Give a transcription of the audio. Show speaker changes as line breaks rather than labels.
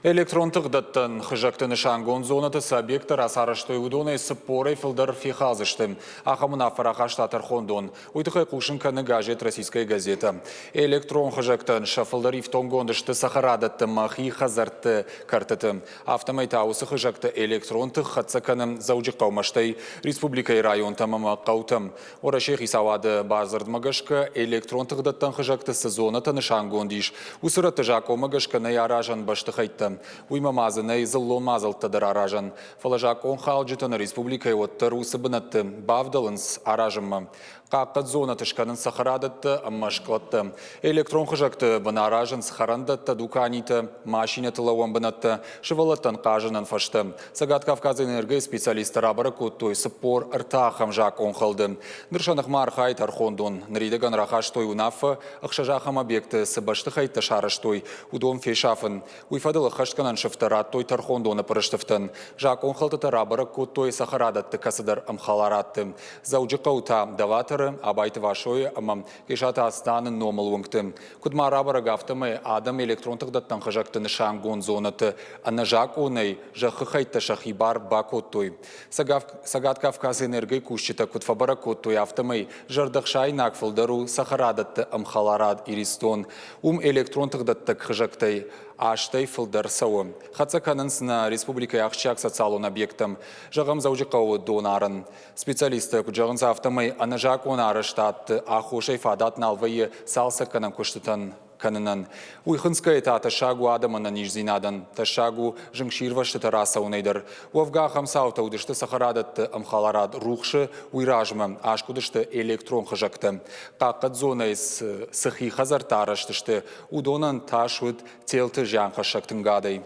Электрон тыхдӕттӕн хызӕгты нысангонд зонӕты цы объекттӕ рацарӕзтой, уыдонӕй цыппорӕй фылдӕр фехалдзысты. Ахӕм уынаффӕ рахаста тӕрхондон. Уый тыххӕй хъусын кӕны газет «Российская газета». Электрон хызӕгтӕн сӕ фылдӕр ифтонггонд сты цӕхӕрадӕтты мӕхи хӕдзӕртты кӕртыты. Афтӕмӕй та уыцы хызӕгты электрон тых хӕццӕ кӕны Дзӕуджыхъӕумӕ, стӕй республикӕйы районтӕм ӕмӕ хъӕутӕм. Уӕрӕсейы хицауады бардзырдмӕ гӕсгӕ электрон тыхдӕттӕн хызӕгты цы зонӕтӕ нысангонд ис, уыцы рӕтты закъонмӕ гӕсгӕ нӕй аразӕн бӕстыхӕйттӕ. Уыимӕ ма дзы нӕй дзыллон мадзӕлттӕ дӕр аразӕн. Фӕлӕ закъонхалджытӕ нӕ республикӕйы уӕддӕр уыцы бынӕтты бавдӕлынц аразынмӕ. Хъахъхъӕд зонӕты скӕнынц цӕхӕрадӕттӕ ӕмӕ скълӕдтӕ. Электрон хызӕгты бын аразынц хӕрӕндӕттӕ, дуканитӕ, машинӕты лӕууӕн бынӕттӕ, сывӕллӕттӕн хъазынӕн фӕзтӕ. Цӕгат Кавказы энергойы специалисттӕ рабӕрӕг кодтой 43 ахӕм закъонхӕлды. Ныр сӕ ныхмӕ архайы тӕрхондон. Ныридӕгӕн рахастой уынаффӕ, ӕхсӕз ахӕм объекты цы бӕстыхӕйттӕ сарӕзтой, уыдон фесафын. Уый фӕдыл ӕххӕстгӕнӕн сыфтӕ радтой тӕрхондоны пъырыстыфтӕн. Закъонхӕлдтытӕ рабӕрӕг кодтой цӕхӕрадӕтты кӕцыдӕр ӕмхӕларадты. Дзӕуджыхъӕуы та Даваторы, Абайты Васойы ӕмӕ Къесаты Астаны номыл уынгты. Куыд ма рабӕрӕг, афтӕмӕй адӕм электрон тыхдӕттӕн хызӕгты нысангонд зонӕты ӕнӕзакъонӕй зӕххы хӕйттӕ сӕхи бар бакодтой. Цӕгат Кавказы энергойы кусджытӕ куыд фӕбӕрӕг кодтой, афтӕмӕй зӕрдӕхсаинаг фылдӕр у цӕхӕрадӕтты ӕмхӕларад Иристон. Уым электрон тыхдӕттӕг хызӕгтӕй азтӕй фылдӕр цӕуы. Хӕццӕ кӕнынц нӕ республикӕйы ахсджиаг социалон объекттӕм, зӕгъӕм, Дзӕуджыхъӕуы донарӕн. Специалисттӕ куыд зӕгъынц, афтӕмӕй ӕнӕзакъон арӕзтадты аххосӕй фадат нал вӕййы цалцӕггӕнӕн куыстытӕн кӕнынӕн. Уый хынцгӕйӕ та тӕссаг у адӕмы ӕнӕниздзинадӕн, тӕссаг у зынгсирвӕзтытӕ рацӕуынӕй дӕр. Уӕвгӕ ахӕм цаутӕ уыдысты цӕхӕрадӕтты ӕмхӕларад рухсы, уый размӕ аскъуыдысты электрон хызӕгтӕ. Хъахъхъӕд зонӕйы цы хи хӕдзӕрттӕ арӕзт сты, уыдонӕн тас уыд телты зианхӕссӕг тынгадӕй.